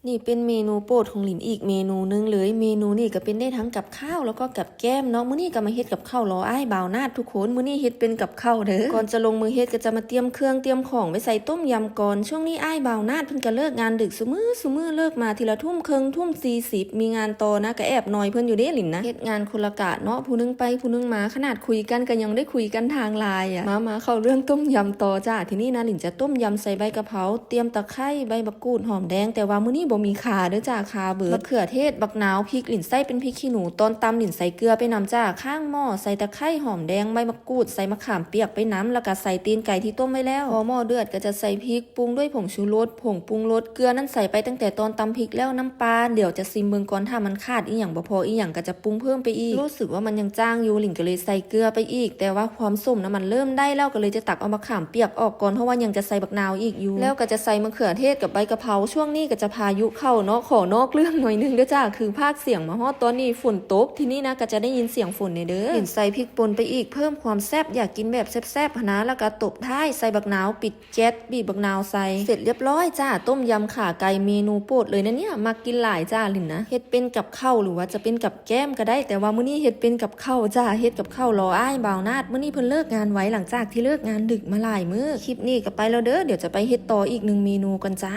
ນີ້ເປັນເມນູໂປດຂອງຫຼິນອີກເມນູໜຶ່ງເລີຍ. ເມນູນີ້ກໍເປັນໄດ້ທັງກັບຂ້າວ ແລ້ວກໍກັບແກ້ມເນາະ. ມື້ນີ້ກໍມາເຮັດກັບເຂົ້າລໍອ້າຍບ່າວນາດທຸກຄົນ. ມື້ນີ້ເຮັດເປັນກັບເຂົ້າເດີ. ກ່ອນຈະລົງມືເຮັດ ກໍຈະມາຕຽມເຄື່ອງຕຽມຂອງໄວ້ໃສ່ຕົ້ມຍຳກ່ອນ. ຊ່ວງນີ້ອ້າຍບ່າວນາດເພິ່ນກໍເລີກງານດຶກຊຸມື້ ຊຸມື້ເລີກມາທີລະທຸ່ມເຄິ່ງ ທຸ່ມສີ່ສິບ ມີງານຕໍ່ນະ ກໍແອບໜ່ອຍເພິ່ນຢູ່ເດ້ຫຼິນນະ. ເຮັດງານຄົນລະກະເນາະ ຜູ້ໜຶ່ງໄປຜູ້ໜຶ່ງມາ ຂະໜາດຄຸຍກັນກໍຍັງໄດ້ຄຸຍກັນທາງໄລນ໌ອະ. ມາ ມາເຂົ້າເລື່ອງຕົ້ມຍຳຕໍ່ຈ້າ. ທີນີ້ນະ ຫຼິນຈະຕົ້ມຍຳໃສ່ໃບກະເພົາ, ຕຽມຕະໄຄ, ໃບໝາກກູດ, ຫອມແດງ, ແຕ່ວ່າມື້ນີ້ບໍ່ມີຂ່າເດີຈ້າ, ຂ່າເບີດ. ມະເຂືອເທດ, ບັກນາວ, ພິກ ຫຼິນໃຊ້ເປັນພິກຂີ້ໜູ ຕອນຕຳຫຼິນໃສ່ເກືອໄປນຳຈ້າ. ຂ້າງໝໍ້ໃສ່ຕະໄຄ, ຫອມແດງ, ໃບໝາກກູດ, ໃສ່ມະຂາມປຽກໄປນຳ ແລ້ວກໍໃສ່ຕີນໄກ່ທີ່ຕົ້ມໄວ້ແລ້ວ. ພໍໝໍ້ເດືອດກໍຈະໃສ່ພິກ, ປຸງດ້ວຍຜົງຊູລົດ, ຜົງປຸງລົດ, ເກືອນັ້ນໃສ່ໄປຕັ້ງແຕ່ຕອນຕຳພິກແລ້ວ, ນ້ຳປາ ດຽວຈະຊິມເບິ່ງກ່ອນ ຖ້າມັນຂາດອີ່ຫຍັງ ບໍ່ພໍອີ່ຫຍັງກໍຈະປຸງເພີ່ມໄປອີກ. ຮູ້ສຶກວ່າມັນຍັງຈາງຢູ່ ຫຼິນກໍເລີຍໃສ່ເກືອໄປອີກ, ແຕ່ວ່າຄວາມສົ້ມນະມັນເລີ່ມໄດ້ແລ້ວ ກໍເລີຍຈະຕັກເອົາມະຂາມປຽກອອກກ່ອນ ເພາະວ່າຍັງຈະໃສ່ບັກນາວອີກຢູ່. ແລ້ວກໍຈະໃສ່ມະເຂືອເທດກັບໃບກະເພົາ. ຊ່ວງນີ້ກໍຈະພາຍຸເຂົ້າເນາະ, ຂໍນອກເລື່ອງໜ້ອຍໜຶ່ງເດີຈ້າ, ຄືພາກສຽງມາຮອດຕອນນີ້ຝົນຕົກ, ທີນີ້ນະກໍຈະໄດ້ຍິນສຽງຝົນແດ່ເດີ. ຫຼິນໃສ່ພິກປົ່ນໄປອີກ ເພີ່ມຄວາມແຊບ, ຢາກກິນແບບແຊບໆຫັ້ນນະ, ແລ້ວກໍຕົບທ້າຍໃສ່ບັກນາວ ປິດ ແກັດ ບີບບັກນາວໃສ່. ເສັດລຽບຮ້ອຍຈ້າ, ຕົ້ມຍຳຂາໄກ່ ເມນູໂປດເລີຍນະເນຍ, ມັກກິນຫຼາຍຈ້າ ຫຼິນນະ. ເຮັດເປັນກັບເຂົ້າ ຫຼືວ່າຈະເປັນກັບແກ້ມກໍໄດ້, ແຕ່ວ່າມື້ນີ້ເຮັດເປັນກັບເຂົ້າຈ້າ, ເຮັດກັບເຂົ້າລໍອ້າຍບ່າວນາດ. ມື້ນີ້ເພິ່ນເລີກງານໄວ ຫຼັງຈາກທີ່ເລີກງານດຶກມາຫຼາຍມື້. ຄລິບນີ້ກໍໄປແລ້ວເດີ, ດຽວຈະໄປເຮັດຕໍ່ອີກໜຶ່ງເມນູກ່ອນຈ້າ.